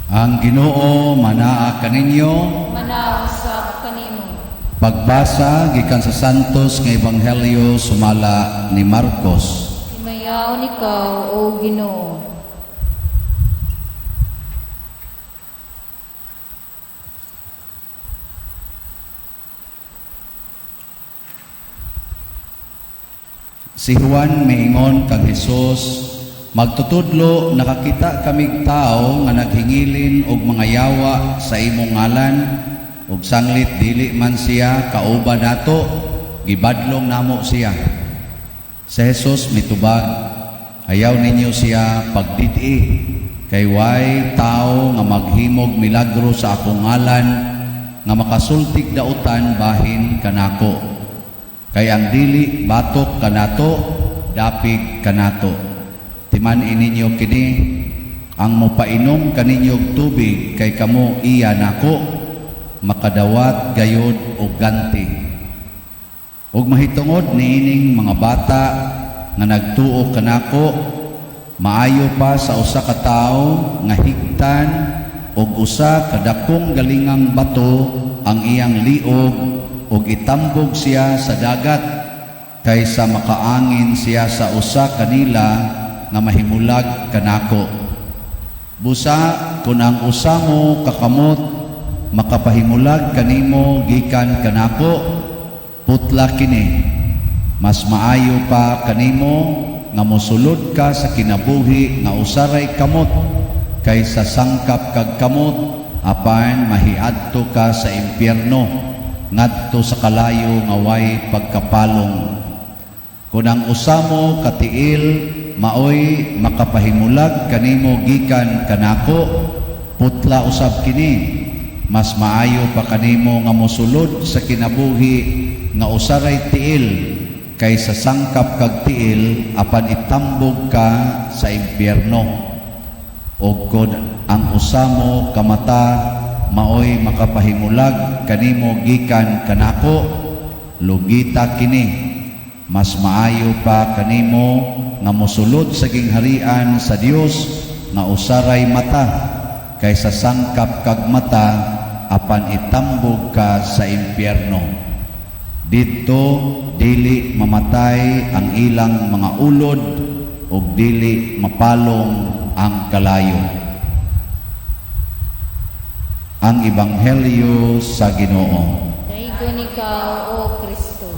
Ang Ginoo manaa kaninyo. Manaa usab kanimo. Pagbasa gikan sa Santos nga Ebanghelyo sumala ni Marcos. Himayaon ikaw, O Ginoo. Si Juan miingon kang Hesus, "Magtutudlo, nakakita kamig tao nga naghingilin og mga yawa sa imong ngalan, ug sanglit dili man siya kauban nato, gibadlong namo siya." Si Jesus mitubag, "Ayaw ninyo siya pagdidi, kay way tao nga maghimog milagro sa akong ngalan nga makasultig dautan bahin kanako. Kay ang dili batok kanato, dapig kanato. Timan-i ninyo kini, ang mopainom kaninyo og tubig kay kamo iya nako, makadawat gayod og ganti. Ug mahitungod niining mga bata nga nagtuo kanako, maayo pa sa usa ka tawo nga higtan og usa ka dakong galingang bato ang iyang liog ug itambog siya sa dagat kaysa makaangin siya sa usa kanila nga mahimulag kanako. Busa kun ang usa mo ka kamot makapahimulag kanimo gikan kanako, putla kini. Mas maayo pa kanimo nga mosulod ka sa kinabuhi nga usaray kamot kaysa sangkap kag kamot apan mahiadto ka sa impyerno ngadto sa kalayo nga way pagkapalong. Kung ang usa mo ka tiil maoy makapahimulag kanimo gikan kanako, putla usab kini. Mas maayo pa kanimo nga mosulod sa kinabuhi nga usaray tiil kaysa sangkap kag tiil apan itambog ka sa impyerno. Og kon ang usa mo ka mata maoy makapahimulag kanimo gikan kanako, lugita kini. Mas maayo pa kanimo nga mosulod sa gingharian sa Dios nga usaray mata kaysa sangkap kag mata apan itambog ka sa impyerno. Didto dili mamatay ang ilang mga ulod ug dili mapalong ang kalayo. Ang Ebanghelyo sa Ginoo. Daygon ikaw, O Kristo.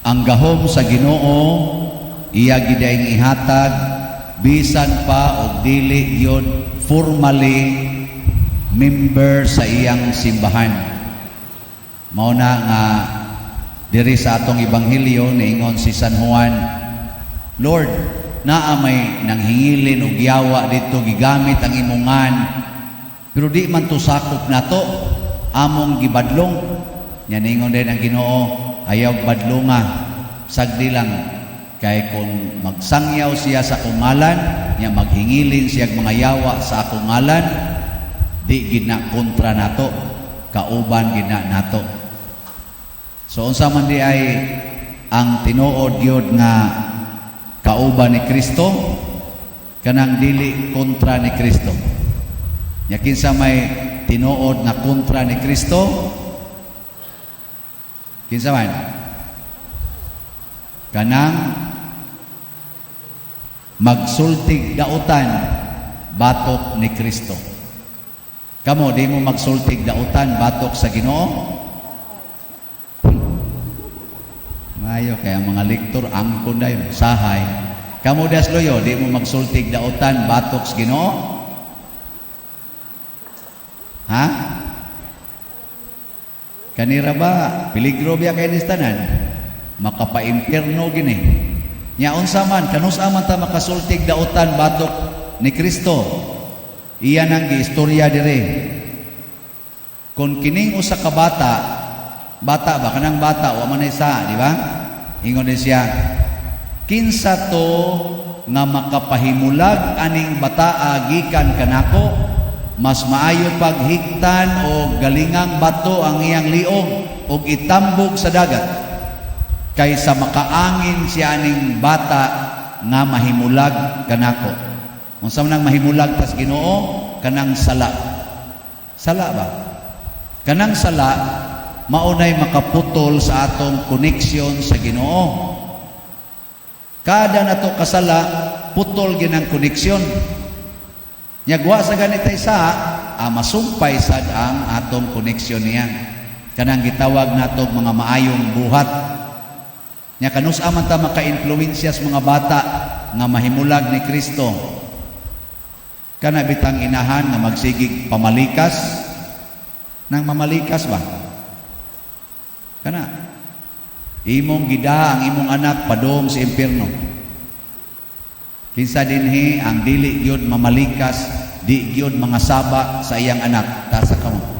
Ang gahom sa Ginoo iya gidaing ihatag bisan pa og dili gyud formally member sa iyang simbahan. Mao na nga diri sa atong ebanghelyo niingon si San Juan, "Lord, naa may nanghingilin og yawa dito, gigamit ang imong ngan, pero di man to sakop nato, among gibadlong." Nya niingon din ang Ginoo, "Ayaw badlonga, sagdi lang, kay kung magsangyaw siya sa akong ngalan, nya maghingilin siya mga yawa sa akong ngalan, di gid na kontra nato, kauban gid na nato." So unsa man di ay ang tinuod gyud nga kauban ni Kristo? Kanang dili kontra ni Kristo. Nya kinsa may tinuod nga kontra ni Kristo? Kinsa man? Kanang magsultig dautan batok ni Kristo. Kamo, di mo magsultig dautan batok sa Ginoo? Mayo kaya mga lektor angkon dayon sahay. Kamo das loyo, di mo magsultig dautan batok sa Ginoo? Ha? Kanira ba peligro biya kay nis tanan? Makapaimpyerno gini. Nya unsa man, kanus-a man ta makasultig dautan batok ni Kristo? Iya nang giistorya dire. Kung kining usa ka bata, bata ba kanang bata wa man sa, di ba? Ingon din siya, "Kinsa to nga makapahimulag aning bataa gikan kanako? Mas maayo paghigtan o galingang bato ang iyang liog og itambog sa dagat." Kaysa makaangin siya ning bata nga mahimulag kanako. Unsa man ang mahimulag tas Ginoo? Kanang sala. Sala ba? Kanang sala maunay makaputol sa atong koneksyon sa Ginoo. Kada nato kasala, putol ginang koneksyon. Nyagwa sa ganitay sa masumpay sad ang atong koneksyon niya. Kanang gitawag nato mga maayong buhat. Nya kanus-a man ta maka-influensya sa mga bata nga mahimulag ni Kristo? Kana bitang inahan nga magsigig pamalikas, nang mamalikas ba? Kana imong gida ang imong anak padung sa impierno. Kinsa dinhi ang dili gyud mamalikas, di gyud mga saba sa iyang anak? Taas kamo.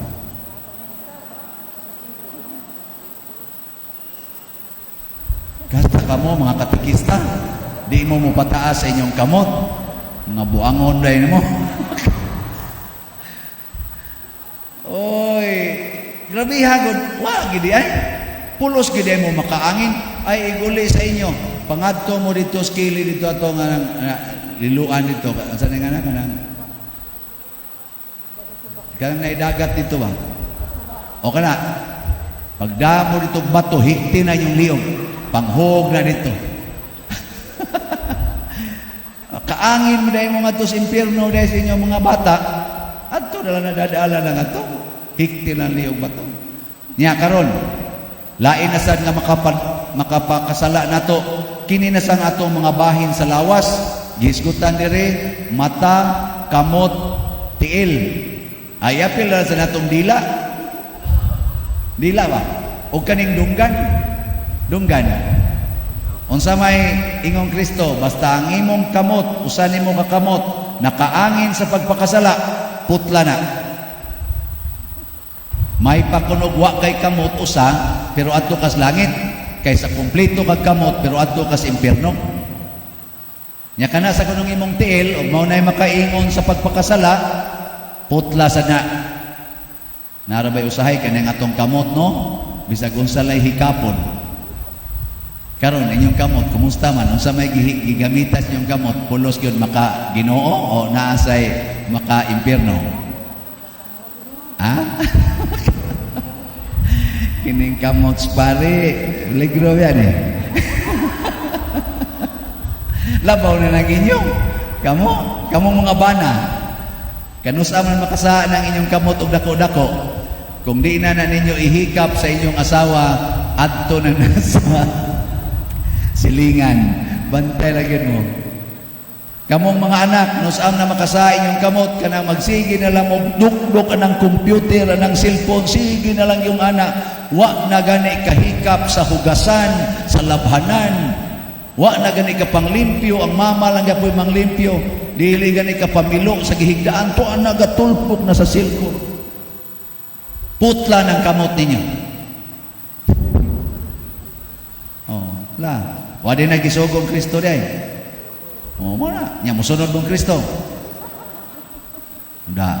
Kasta kamo mga katikista, di mo mopataas sa inyong kamot, mga buangon dahil mo. Oy, grabe hagod, wa gidi ay. Pulos gidi mo makaangin ay iguli sa inyo. Pangadto mo dito sa kili dito ato nga liluan dito. Asa na nga na kanang kanang naidagat dito ba? O kana. Pagdamo dito bato, hikti na inyong liog. Panghog na dito. Kaangin mo dahil mo nga to sa impierno dahil sa inyong mga bata. Adto na lang nadadaalan na nga to. Hikti na liog bato. Niya karon, lain na sad nga makapakasala nato. Kini na sang atong mga bahin sa lawas. Gihisgutan dire, mata, kamot, tiil. Ay apil na sa natong dila. Dila ba? O kaning dunggan? Dunggan. Unsa may ingong Kristo, basta ang imong kamot, usa nimo ka kamot, nakaangin sa pagpakasala, putla na. May pakunog wa kay kamot usa, pero adto kas langit. Kaysa kumpleto kag kamot, pero adto kas impierno. Nya kana sa kunong imong tiil, ug mao nay makaingon sa pagpakasala, putla sa na. Narabay usahay kanang atong kamot, no? Bisag unsa lay hikapon. Karon inyong kamot, kumusta man? Unsa may gigamitas inyong kamot? Pulos gyud maka Ginoo o naa say maka impierno? Ha? Kining kamot pare, ligro yan eh. Labaw na nang inyo. Kamo, kamong mga bana. Kanusa man makasaan ang inyong kamot og dako-dako. Kung di na na ninyo ihikap sa inyong asawa, adto na nasa silingan. Bantay lagi mo. Kamong mga anak, nusam na makasain yung kamot, kanang magsige na lang mo, dukduk anang computer, anang cellphone, sige na lang yung anak. Wa na gani kahikap sa hugasan, sa labhanan. Wa na gani ka panglimpyo, ang mama lang gapoy manglimpyo. Dili gani ka pamilo sa gihigdaan, to ang nagatulpok na sa cellphone. Putla ng kamot ninyo. Oh, la. Wa din nagisugong Kristo day. Oh, mo na. Nya mosunod mong Kristo. Da.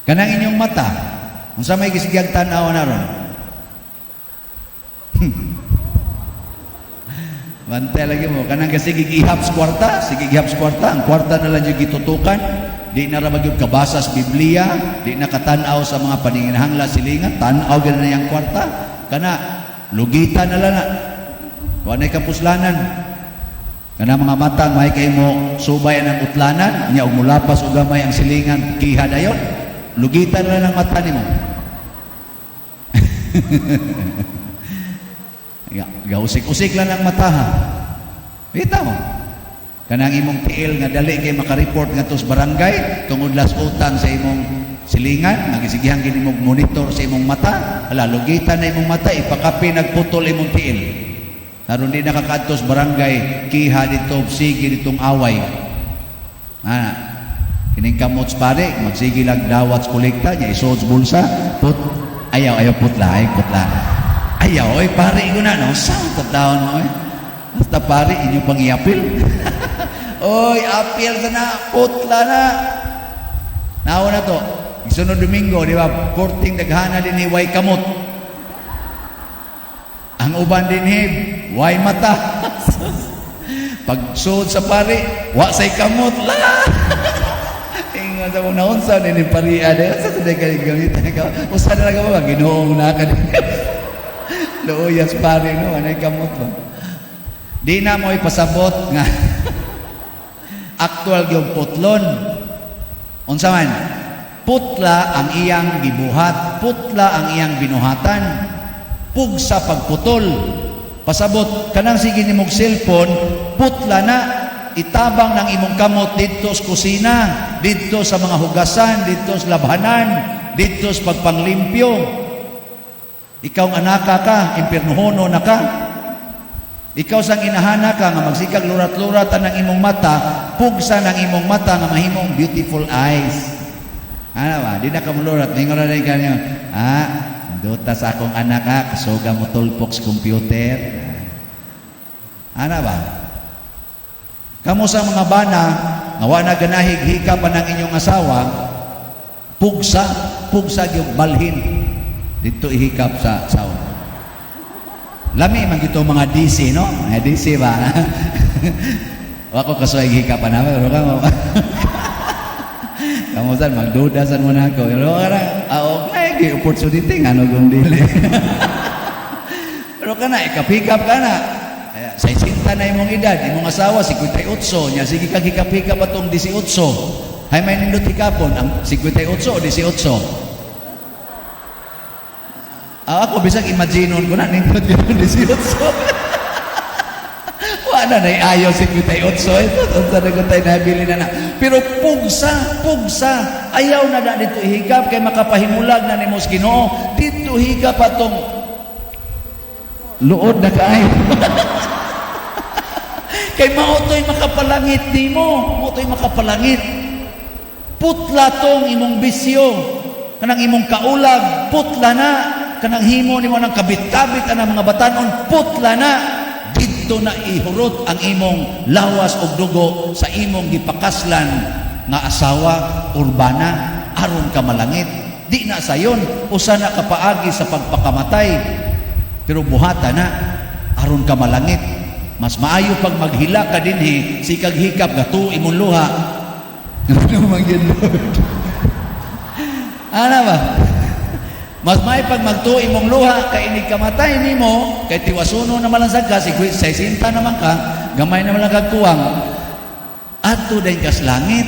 Kanang inyong mata, unsa may gisigag tan-aw na ron? Bantay lagi mo, kanang kasi gihap sa kwarta, sige gihap sa kwarta, ang kwarta na lang yung gitutukan, di na ra magyud kabasa sa Biblia, di na katan-aw sa mga paninginahangla silingan, tan-aw gyud na yang kwarta, kana lugitan na lang na. Wa nay kapuslanan. Kana mga mata may kay mo subay ang utlanan, nya og mulapas og gamay ang silingan, kiha dayon. Lugitan na lang mata nimo. Gausik-usik lang ang mata ha. Kita mo. Kanang imong tiil nga dali kay makareport ngadto sa barangay tungod las utang sa imong silingan, magisigihan gini mong monitor sa imong mata, hala lugitan na imong mata, ipakapi nagputol imong tiil. Aron di nakakadto sa barangay, kiha dito, sige ditong away. Ana, kining kamot pare, magsige lang dawat sa kolekta, nya isuod sa bulsa, put, ayaw, ayaw putla, ay putla. Ayaw, oy pare ko na, no, sound taon mo, oy. Basta pare, inyo pang iapil. Oy, apil ka na, putla na. Nawa na to. Isunod Domingo, di ba? Porting daghana din ni Way Kamot. Ang uban dinhi, way mata. Pagsuod sa pari, wa say kamot la. Ingon sa mga naunsa ni paria de sa sa kay gamitan ka. Usa na lang ka ba Ginoong na ka. Luuyas pari, no, anay kamot ba. Di na mo ipasabot nga aktual gyud putlon. Unsa man? Putla ang iyang gibuhat, putla ang iyang binuhatan. Pugsa pagputol. Pasabot kanang sige nimong cellphone, putla na, itabang ng imong kamot didto sa kusina, didto sa mga hugasan, didto sa labhanan, didto sa pagpanglimpyo. Ikaw ang anaka ka, impirnohono na ka. Ikaw sang inahana ka nga magsikag lurat-lurat ang imong mata, pugsa ng imong mata nga mahimong beautiful eyes. Ano ba? Di na ka mulurat. Mingon na rin kanyo. Ah, duta sa akong anak ha, kasuga mo tulpok sa computer. Ano ba? Kamo sa mga bana, nga wa na ganahig hika pa ng inyong asawa, pugsa, pugsa yung balhin. Dito ihikap sa asawa. Lami man gito mga DC, no? Mga DC ba? Wa ko kasuay hikap pa namin, pero kamo. Kamo san magduda san mo na ako. Pero kana, ah, okay, opportunity nga no kung dili. Pero kana ikapikap ka na. Eh, sa isinta na imong edad, imong asawa 58, nya sige kag hikap-hikap atong 18. Hay may nindot hikapon ang 58 o 18. Ah, ako bisag imaginon ko na nindot yun 18. Wala na ayaw 58. Ito, unsa na ko tayo nabili na na. Pero pugsa, pugsa, ayaw na na dito hikap kay makapahimulag na nimo sa Ginoo. Dito hikap atong luod na kaayo. Kay mao to'y makapalangit nimo, mao to'y makapalangit. Putla tong imong bisyo, kanang imong kaulag, putla na. Kanang himo nimo ng kabit-kabit ang mga batanon, putla na. Didto na ihurot ang imong lawas og dugo sa imong gipakaslan nga asawa urbana aron ka malangit. Di na sayon, usa na kapaagi sa pagpakamatay. Pero buhata na aron ka malangit. Mas maayo pag maghila ka dinhi, sikag hikap gato imong luha. Ano man gyud, Lord? Ana ba? Mas may pag magtuo imong luha kay inig kamatay nimo kay tiwasuno na malansag ka, si 60 naman ka, gamay naman lang kag kuwang adto din kas langit,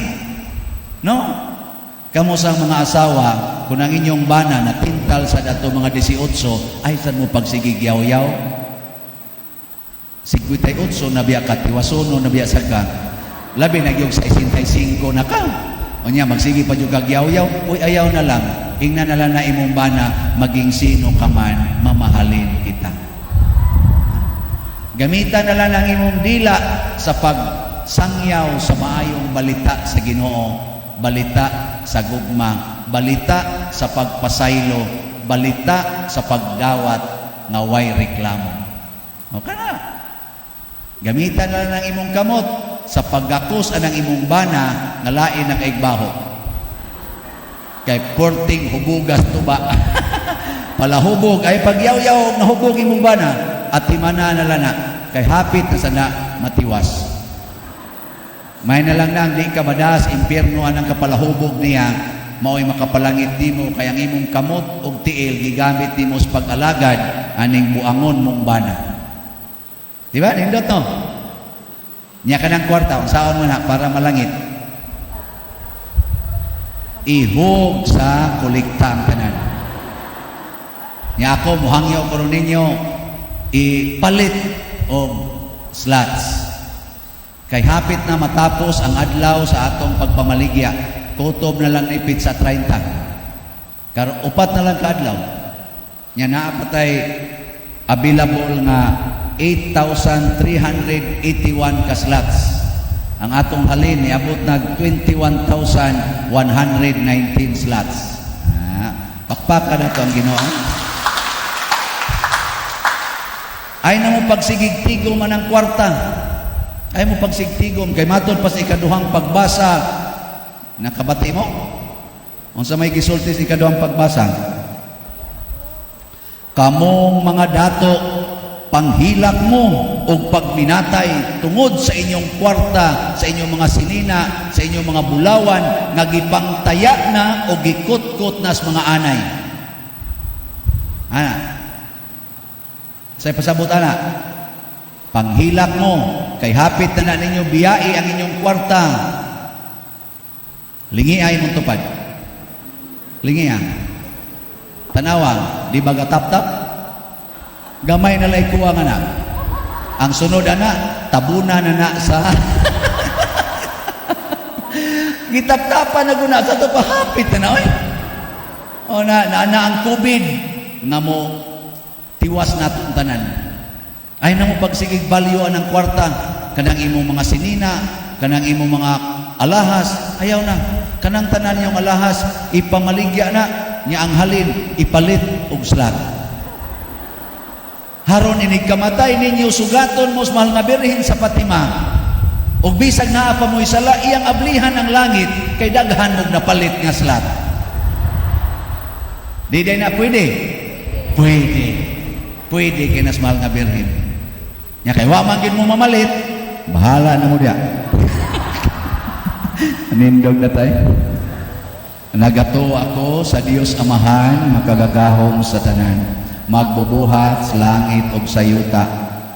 no? Kamo sa mga asawa, kung ang inyong bana na tintal sa dato mga 18, ay san mo pagsigig yaw-yaw? 58 na biya ka, tiwasuno na biya sa ka, labi na gyud sa 65 na ka. Unya magsige pa jud kag yaw-yaw, uy, ayaw na lang. Ingna na lang na imong bana, maging sino ka man, mamahalin kita. Gamitan na lang ang imong dila sa pagsangyaw sa maayong balita sa Ginoo, balita sa gugma, balita sa pagpasaylo, balita sa pagdawat nga way reklamo. Okay na. Gamitan na lang ang imong kamot sa paggakos anang imong bana nga lain ang igbaho. Kay porting hubugas tuba. Palahubog ay pagyaw-yaw nga hubog imong bana at timana na lana kay hapit na sana matiwas. May na lang nang di ka madas impierno anang kapalahubog niya, mao'y makapalangit nimo kay ang imong kamot og tiil gigamit nimo sa pag-alagad aning buangon mong bana. Di ba? Nindot, no? Nya ka ng kwarta, unsaon mo na para malangit? Ihog sa kolekta ang tanan. Nya ako, muhangyo ko ninyo, ipalit og slots. Kay hapit na matapos ang adlaw sa atong pagpamaligya. Kutob na lang ipit sa 30. Karo 4 na lang kaadlaw. Nya naa pa tay available nga 8,381 ka slots. Ang atong halin niabot nag 21,119 slots. Ah, pakpakan na to ang Ginoo. Ay na mo pagsigig-tigom man ang kwarta. Ay mo pagsigtigom kay matod pa sa ikaduhang pagbasa. Nakabati mo? Unsa may gisulti sa ikaduhang pagbasa? Kamong mga dato, Panghilak mo og pagminatay tungod sa inyong kwarta, sa inyong mga sinina, sa inyong mga bulawan nga gipangtaya na o gikutkot na sa mga anay. Ana. Sa pasabot ana. Panghilak mo kay hapit na na ninyo biyai ang inyong kwarta. Lingi ay mong tupad. Lingi ah. Tanawa, di ba gatap-tap? Gamay na lay kuwang ana. Ang sunod ana, tabuna na na sa gitap-tapan na guna sa to pahapit na na oy. O na, na, na ang COVID nga mo tiwas natong tanan. Ay na mo pagsigig value ang kwarta kanang imong mga sinina, kanang imong mga alahas, ayaw na. Kanang tanan yung alahas, ipamaligya na niya ang halin, ipalit og slag. Haron inig kamatay ninyo, sugaton mo sa mahal nga Birhen sa Fatima. Ug bisag naa pa mo'y sala, iyang ablihan ang langit kay daghan mog napalit nga slot. Di day na pwede. Pwede. Pwede kay nas mahal nga Birhen. Nya kay wa man gid mo mamalit, bahala na mo diya. Nindog na tayo. Nagatuo ako sa Dios Amahan, makagagahom sa tanan, magbubuhat sa langit ug sa yuta,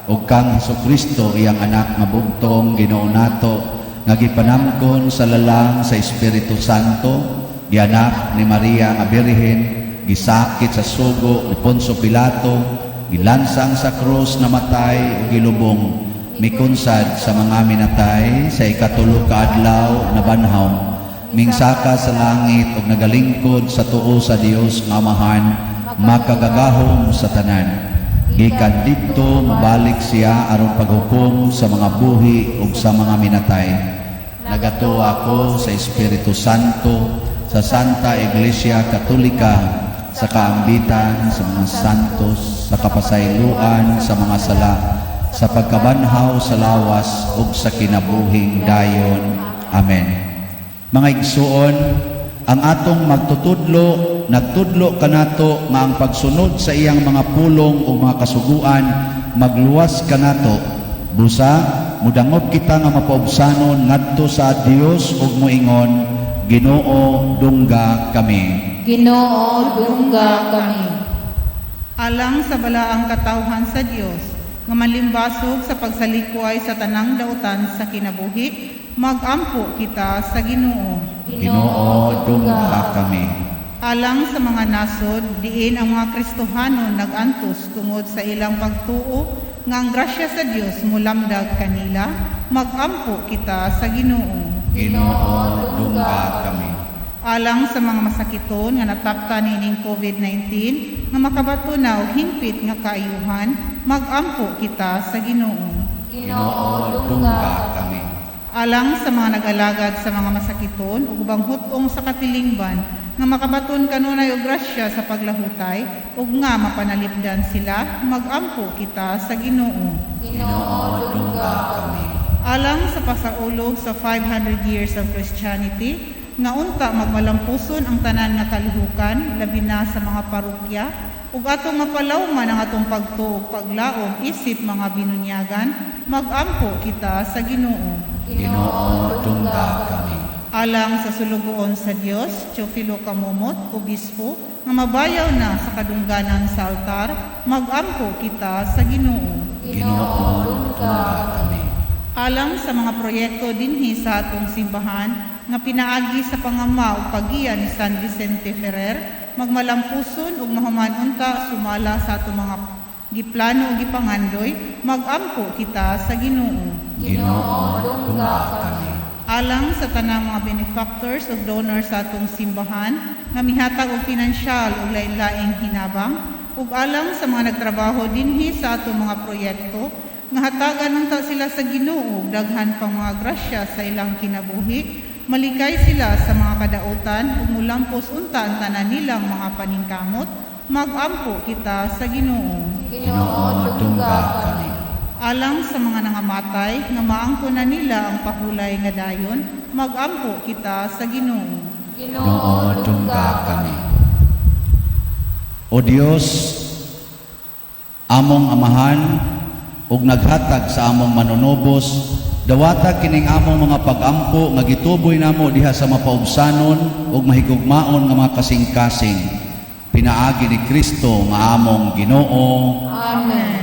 ug kang Hesukristo, iyang anak nga bugtong Ginoo nato, nga gipanamkon sa lalang sa Espiritu Santo, gianak ni Maria nga Birhen, gisakit sa sugo ni Poncio Pilato, gilansang sa krus, namatay ug gilubong, mikunsad sa mga minatay, sa ikatulo ka adlaw nabanhaw, mingsaka sa langit ug nagalingkod sa tuo sa Dios nga Amahan makagagahom sa tanan. Gikan didto mobalik siya aron paghukom sa mga buhi ug sa mga minatay. Nagatuo ako sa Espiritu Santo, sa Santa Iglesia Katolika, sa kaambitan sa mga santos, sa kapasayloan sa mga sala, sa pagkabanhaw sa lawas ug sa kinabuhing dayon. Amen. Mga igsuon, ang atong magtutudlo nagtudlo kanato nga ang pagsunod sa iyang mga pulong o mga kasuguan magluwas kanato. Busa mudangop kita nga mapaubsanon ngadto sa Dios ug moingon, "Ginoo, dungga kami." Ginoo, dungga kami. Alang sa balaang katawhan sa Dios nga malimbasog sa pagsalikway sa tanang dautan sa kinabuhi, magampo kita sa Ginoo. Ginoo, dungga kami. Alang sa mga nasod diin ang mga Kristohano nagantos tungod sa ilang pagtuo, nga ang grasya sa Dios mulamdag kanila, magampo kita sa Ginoo. Ginoo, dungga kami. Alang sa mga masakiton nga nataptan niining COVID-19, nga makabato na og hingpit nga kaayuhan, magampo kita sa Ginoo. Ginoo, dungga kami. Alang sa mga nag-alagad sa mga masakiton ug ubang hut-ong sa katilingban, nga makabaton kanunay og grasya sa paglahutay ug nga mapanalipdan sila, magampo kita sa Ginoo. Ginoo, dungga kami. Alang sa pasaulog sa 500 years of Christianity, nga unta magmalampuson ang tanan nga kalihukan, labi na sa mga parokya, ug atong mapalawman ang atong pagtuo ug paglaom isip mga binunyagan, magampo kita sa Ginoo. Ginoo, dungga kami. Alang sa sulugoon sa Dios, Teofilo Camomot, Obispo, nga mabayaw na sa kadungganan sa altar, magampo kita sa Ginoo. Ginoo, dungga kami. Alang sa mga proyekto dinhi sa atong simbahan nga pinaagi sa pangama ug paggiya ni San Vicente Ferrer, magmalampuson ug mahuman unta sumala sa atong mga giplano ug gipangandoy, magampo kita sa Ginoo. Ginoo, dungga kami. Alang sa tanang mga benefactors ug donors sa atong simbahan nga mihatag og pinansyal ug lain-laing hinabang, ug alang sa mga nagtrabaho dinhi sa atong mga proyekto, nga hatagan unta sila sa Ginoo og daghan pang mga grasya sa ilang kinabuhi, malikay sila sa mga kadautan ug mulampos unta ang tanan nilang mga paningkamot, magampo kita sa Ginoo. Ginoo, dungga kami. Alang sa mga nangamatay nga maangko na nila ang pahulay nga dayon, magampo kita sa Ginoo. Ginoo, dungga kami. O Dios, Among Amahan ug naghatag sa among manunubos, dawata kining among mga pagampo nga gituboy namo diha sa mapaubsanon ug mahigugmaon nga mga kasing-kasing, pinaagi ni Kristo nga among Ginoo. Amen.